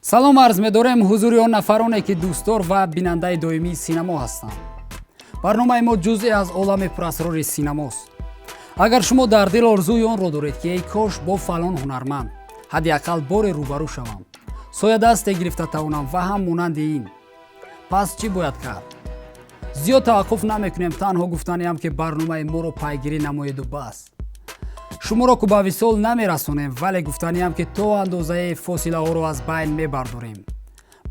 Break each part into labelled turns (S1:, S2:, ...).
S1: Салом арз медорем ҳузури он нафароне, ки дӯстдор ва бинандаи доимии синамо ҳастанд. Барномаи мо ҷузъе аз олами пурасрори синамост. Агар шумо дар дил орзуи онро доред, ки эй кош бо фалон ҳунарманд ҳадди ақал боре рӯбарӯ шавам, соядасте гирифта тавонам ва ҳам монанди ин, пас чӣ бояд кард? Зиёд таваққуф намекунем, танҳо гуфтаниам, ки барномаи моро пайгирӣ намоеду бас. Шуморо ку ба висол намерасонем, вале гуфтаниам, ки то андозаи фосилаҳоро аз байн мебардорем,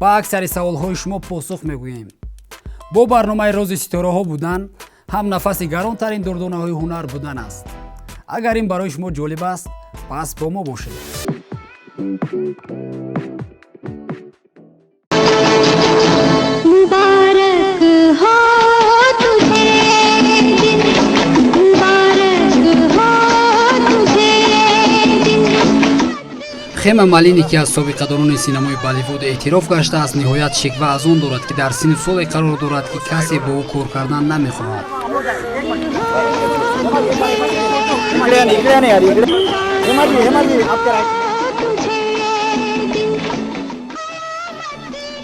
S1: ба аксари саволҳои шумо посух мегӯем. Бо барномаи Рози ситораҳо будан ҳам нафаси гаронтарин дурдонаҳои ҳунар будан аст. Агар ин барои шумо ҷолиб аст, пас бо мо бошед.
S2: मुबारक हो तुझे दिन, मुबारक हो तुझे दिन।
S1: Хема Малини, ки аз собиқадорони синамои Болливуд эътироф гаштааст, ниҳоят шиква аз он дорад, ки дар синну соле қарор дорад, ки касе бо ӯ кор кардан намехоҳад.
S2: तुझे दिन।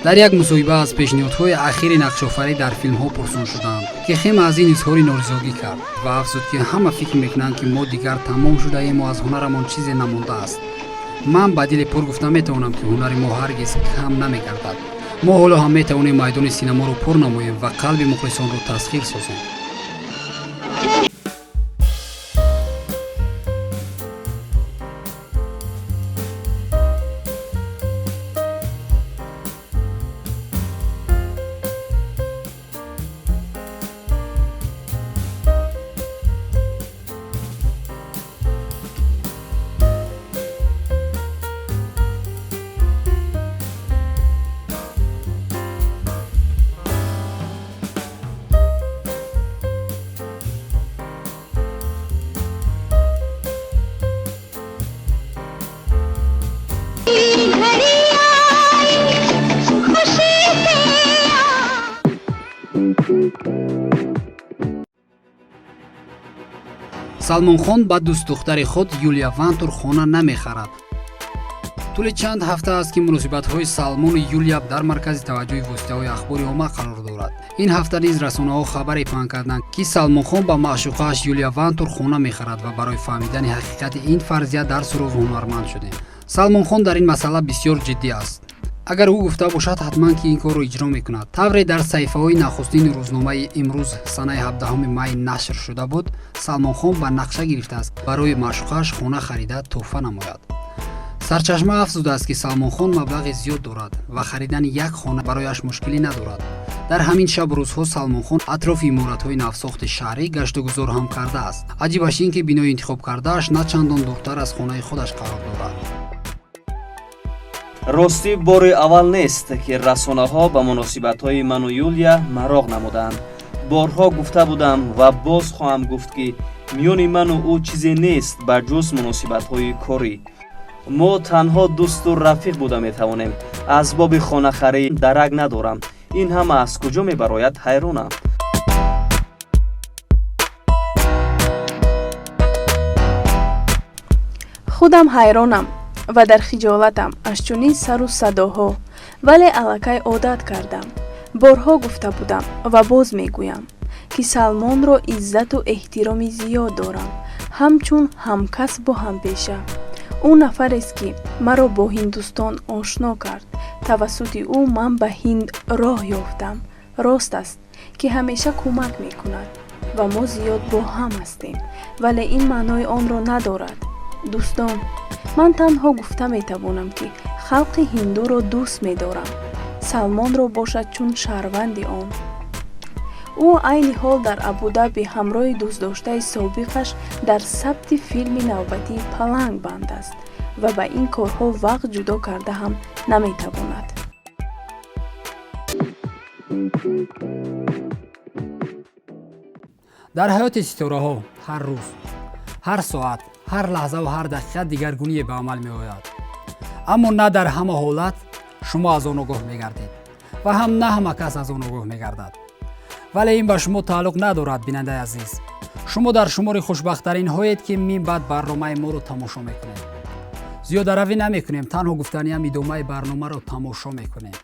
S1: Дар як мусоҳиба аз пешниҳодҳои ахири нақшофарӣ дар филмҳо пурсон шуданд, ки Хема аз ин изҳори норизогӣ кард ва афзуд, ки ҳама фикр мекунанд, ки мо дигар тамом шудаему аз ҳунарамон чизе намондааст. Ман ба дили пур гуфта метавонам, ки ҳунари мо ҳаргиз кам намегардад. Мо ҳоло ҳам метавонем майдони синаморо пур намоем ва қалби мухлисонро тасхир созем.
S2: घड़ी आई खुशी से आ।
S1: Салмонхон ба дӯстдухтари худ Юлия Вантур хона намехарад. Тӯли чанд ҳафта аст, ки муносибатҳои Салмону Юлия дар маркази таваҷҷӯҳи воситаҳои ахбори омма қарор дорад. Ин ҳафта низ расонаҳо хабаре паҳн карданд, ки Салмонхон ба маъшуқааш Юлия Вантур хона мехарад, ва барои фаҳмидани ҳақиқати ин фарзия дар суроғи ҳунарманд шудем. Салмонхон дар ин масъала бисёр ҷиддӣ аст. Агар ӯ гуфта бошад, ҳатман ки ин корро иҷро мекунад. Тавре дар саҳифаҳои нахустини рӯзномаи имрӯз, санаи 17 май, нашр шуда буд, Салмонхон ба нақша гирифтааст барои маъшуқааш хона харида тӯҳфа намояд. Сарчашма афзудааст, ки Салмонхон маблағи зиёд дорад ва харидани як хона барояш мушкилӣ надорад. Дар ҳамин шабу рӯзҳо Салмонхон атрофи иморатҳои навсохти шаҳрӣ гаштугузор ҳам кардааст. Аҷибаш ин, ки бинои интихобкардааш на чандон дуртар аз хонаи худаш қарор дорад.
S3: Ростӣ, бори аввал нест, ки расонаҳо ба муносибатҳои ману Юлия мароқ намуданд. Борҳо гуфта будам ва боз хоҳам гуфт, ки миёни ману ӯ чизе нест ба ҷуз муносибатҳои корӣ. Мо танҳо дӯсту рафиқ буда метавонем. Аз боби хонахарӣ дарак надорам. Ин ҳама аз куҷо мебарояд, ҳайронам.
S4: Худам ҳайронам ва дар хиҷолатам аз чунин сару садоҳо, вале аллакай одат кардам. Борҳо гуфта будам ва боз мегӯям, ки Салмонро иззату эҳтироми зиёд дорам, ҳамчун ҳамкасбу ҳампеша. Ӯ нафарест, ки маро бо Ҳиндустон ошно кард. Тавассути ӯ ман ба Ҳинд роҳ ёфтам. Рост аст, ки ҳамеша кӯмак мекунад ва мо зиёд бо ҳам ҳастем, вале ин маънои онро надорад. Дӯстон, ман танҳо гуфта метавонам, ки халқи ҳиндуро дӯст медорам, Салмонро бошад чун шаҳрванди он. Ӯ айни ҳол дар Абудаби ҳамроҳи дӯстдоштаи собиқаш дар сабти филми навбатии «Паланг» банд аст ва ба ин корҳо вақт ҷудо карда ҳам наметавонад.
S1: Дар ҳаёти ситораҳо ҳар рӯз, ҳар соат, ҳар лаҳзаву ҳар дақиқа дигаргуние ба амал меояд. Аммо на дар ҳама ҳолат шумо аз он огоҳ мегардед ва ҳам на ҳама кас аз он огоҳ мегардад. Вале ин ба шумо тааллуқ надорад, бинандаи азиз. Шумо дар шумори хушбахттаринҳоед, ки мин баъд барномаи моро тамошо мекунед. Зиёдаравӣ намекунем, танҳо гуфтаниам идомаи барномаро тамошо мекунем.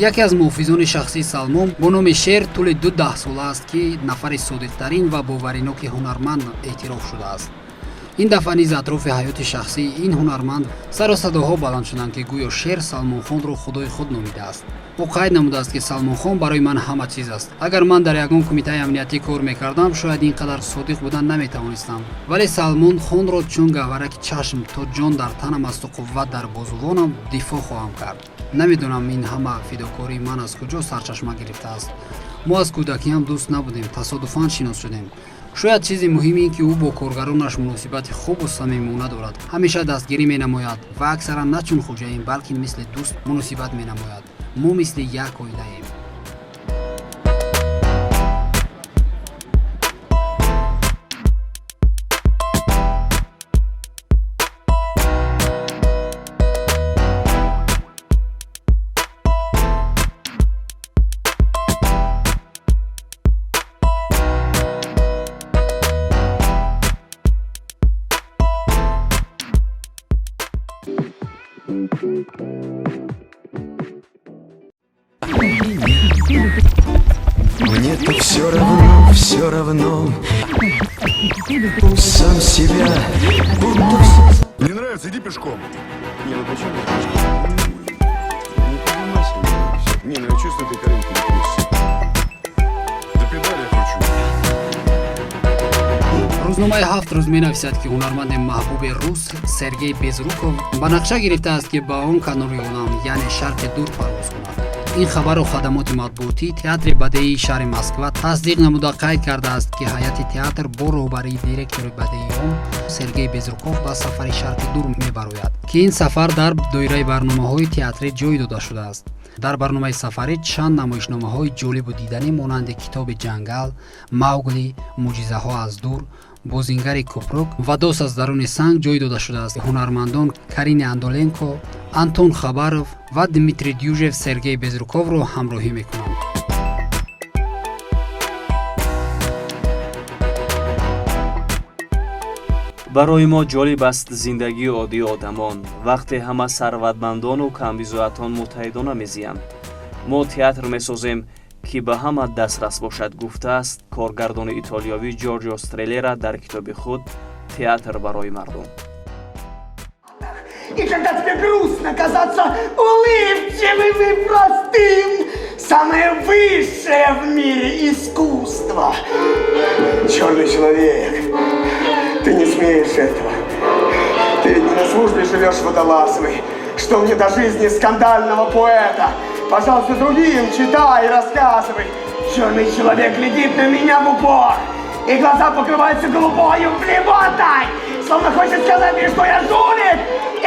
S1: Яке аз муҳофизони шахсии Салмон бо номи Шер тӯли ду даҳсола аст, ки нафари содиқтарин ва бовариноки ҳунарманд эътироф шудааст. Ин дафъа низ атрофи ҳаёти шахсии ин ҳунарманд сару садоҳо баланд шуданд, ки гӯё Шер Салмонхонро худои худ номидааст. Ӯ қайд намудааст, ки Салмонхон барои ман ҳама чиз аст. Агар ман дар ягон кумитаи амниятӣ кор мекардам, шояд ин қадар содиқ будан наметавонистам, вале Салмон хонро чун гавҳараки чашм то ҷон дар танам асту қувват дар бозувонам дифоъ хоҳам кард. Намедонам, ин ҳама фидокории ман аз куҷо сарчашма гирифтааст. Мо аз кӯдакиам дӯст набудем, тасодуфан шинос шудем. Шояд чизи муҳим ин, ки ӯ бо коргаронаш муносибати хубу самимона дорад, ҳамеша дастгирӣ менамояд ва аксаран на чун хоҷаин, балки мисли дӯст муносибат менамояд. Мо мисли як оилаем.
S5: Мне-то все равно. Сам себя будто.
S6: Не нравится, иди пешком.
S5: Не, ну почему пешком? Не поднимайся.
S6: Не, ну я чувствую, ты коленки не крутишься. Да педали я кручу.
S1: Рӯзномаи «Ҳафт рӯз» менависад, ки ҳунарманди маҳбуби рус Сергей Безруков ба нақша гирифтааст, ки ба он канори олам, яъне Шарқи Дур, парвоз кунад. Ин хабарро хадамоти матбуотии Театри бадеии шаҳри Москва тасдиқ намуда, қайд кардааст, ки ҳайати театр бо роҳбарии директори бадеии он Сергей Безруков ба сафари Шарқи Дур мебарояд, ки ин сафар дар доираи барномаҳои театрӣ ҷой дода шудааст. Дар барномаи сафарӣ чанд намоишномаҳои ҷолибу диданӣ, монанди «Китоби ҷангал», «Маугли», «Мӯъҷизаҳо аз дур», «Бозингари купрук» ва «Дос аз даруни санг» ҷой дода шудааст. Ҳунармандон Карина Андоленко, Антон Хабаров ва Дмитрий Дюжев Сергей Безруковро ҳамроҳӣ мекунанд.
S3: Барои мо ҷолиб аст зиндагии оддии одамон, вақте ҳама сарватмандону камбизоатон муттаҳидона мезиянд. Мо театр месозем, ки ба ҳама дастрас бошад, гуфтааст коргардони итолиёвӣ Ҷорҷо Стрелера дар китоби худ «Театр барои мардум».
S7: И когда тебе грустно казаться улыбчивым и простым, самое высшее в мире искусство. Черный человек, ты не смеешь этого. Ты ведь не на службе живешь водолазовой. Что мне до жизни скандального поэта? Пожалуйста, другим читай и рассказывай. Черный человек глядит на меня в упор, и глаза покрываются голубою блевотой, словно хочет сказать мне, что я жулик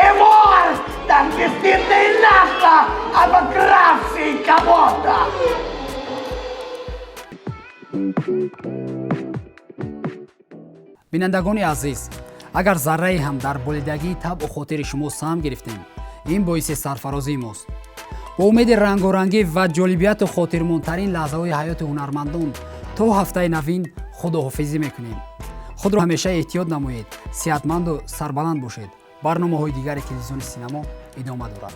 S7: и вор, так бесстыдно и нагло обокравший кого-то.
S1: Бинандагони азиз, агар заррае ҳам дар болидагии табъу хотири шумо саҳм гирифтем, ин боиси сарфарозии мост. Бо умеди рангорангӣ ва ҷолибияту хотирмондтарин лаҳзаҳои ҳаёти ҳунармандон то ҳафтаи навин худоҳофизӣ мекунем. Худро ҳамеша эҳтиёт намоед, сиҳатманду сарбаланд бошед. Барномаҳои дигари телевизиони Синамо идома дорад.